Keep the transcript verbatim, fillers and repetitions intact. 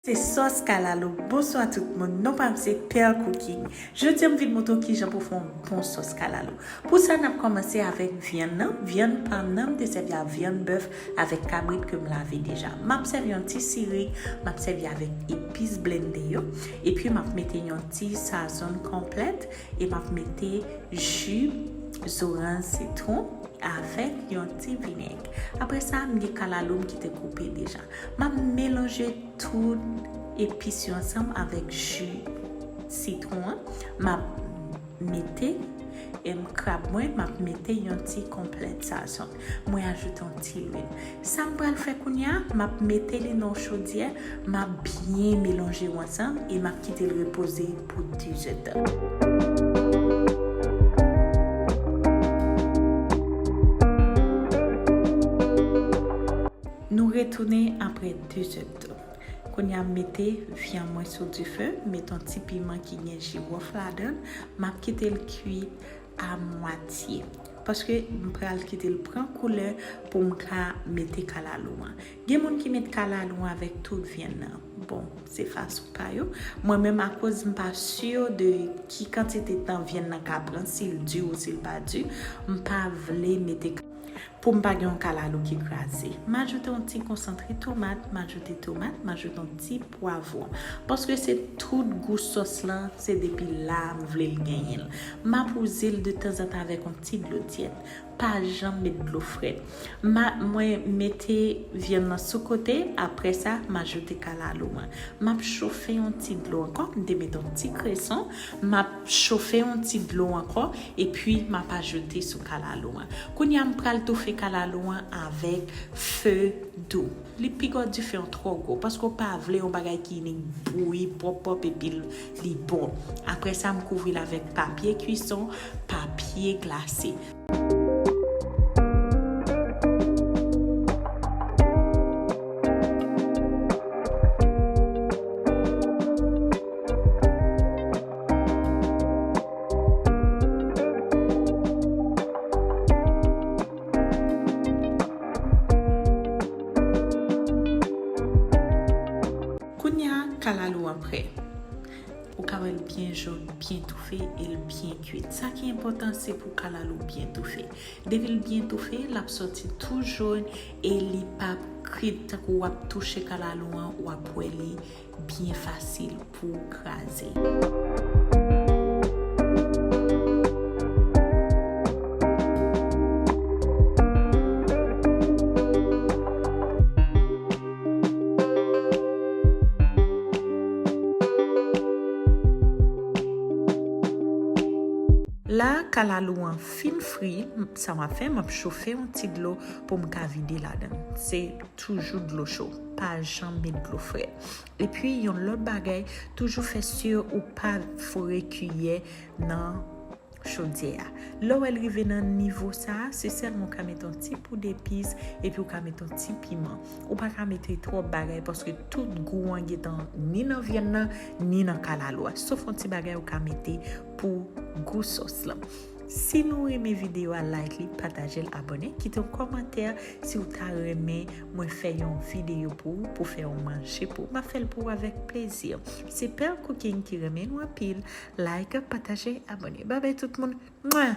Se sòs kalalou. Bonswa tout moun, non pa m se Pearl Cooking. Jodi a m vin montre w kijan pou fè yon bon sòs kalalou. Pou sa, n ap kòmanse avèk vyann nan. Vyann pa m nan, m te sèvi ak vyann bèf avèk kabrit ke m lave deja. M ap sèvi yon ti sirik, m ap sèvi avèk epis blende yo. Epi m ap mete yon ti sazon konplèt e m ap mete ji zoranj sitwon avèk yon ti vinèg. Apre sa, m gen kalalou m ki te koupe deja. M ap melanje tout epis yo ansanm avèk ji sitwon an. M ap mete, em, krab mwen, m ap mete yon ti konplèt sazon. Mwen ajoute yon ti lwil. Sa m pral fè kounye a, m ap mete li nan chodyè, m ap byen melanje yo ansanm e m ap kite l repoze pou dizuit tan. Nou retounen apre de zèdtan. Kounye a, m mete vyann mwen sou dife, m mete yon ti piman ki gen jiwòf ladan l, m ap kite l kui a mwatye. Paske m pral kite l pran koulè pou m ka mete kalalou an. Gen moun ki met kalalou an avèk tout vyann nan. Bon, se fason pa yo. Mwen menm, akoz m pa si de ki kantite tan vyann nan ka pran, si l di ou si l pa di, m pa vle mete pou m pa gen yon kalalou ki kraze. M ajoute yon ti konsantre tomat, m ajoute tomat, m ajoute yon ti pwavwon. Paske se tout gou sòs lan, se depi la a m vle l genyen l. M ap wouze l de tanzantan avèk yon ti dlo tyèd. Pa janm met dlo frèt. M a, mwen mete vyann nan sou kote, apre sa, m ajoute kalalou an. M ap chofe yon ti dlo ankò, m te met yon ti kreson, m ap chofe yon ti dlo ankò, epi m ap ajoute sou kalalou an. Kounye a, m pral toufe kalalou an avèk fe dou. Li pi gwo dife an twò gwo, paske w pa vle yon bagay ki nik bouyi pwòp pwòp epi l, li bon. Apre sa, m kouvri l avèk papye kwison, papye glase. Kounye a, kalalou an prè. Ou ka wè l byen jòn, byen toufe e l byen kuit. Sa ki enpòtan, se pou kalalou byen toufe. Depi l byen toufe, l ap sòti tou jòn e li p ap krit. Tankou w ap touche kalalou an, w ap wè li byen fasil pou w kraze. La, kalalou an fin fri, sa m ap fè, m ap chofe yon ti dlo pou m ka vide ladan l. Se toujou dlo cho, pa janm met dlo frèt. Epi, yon lòt bagay, toujou fè si ou pa fore kiyè nan chodyè a. Lè w wè l rive nan nivo sa a, se sèlman w ka mete yon ti poud epis epi w ka mete yon ti piman. Ou pa ka mete twòp bagay paske tout gou an gentan ni nan vyann nan, ni nan kalalou a. Sof yon ti bagay ou ka mete pou gou sòs lan. Si nou renmen videyo a, like li, pataje l, abòne, kite yon kòmantè si w ta renmen mwen fè yon videyo pou ou, pou fè yon manje pou ou. M ap fè l pou ou avèk plezi. Se Pearl Cooking ki renmen nou anpil. Like, pataje, abòne. Babay tout moun. Mwen.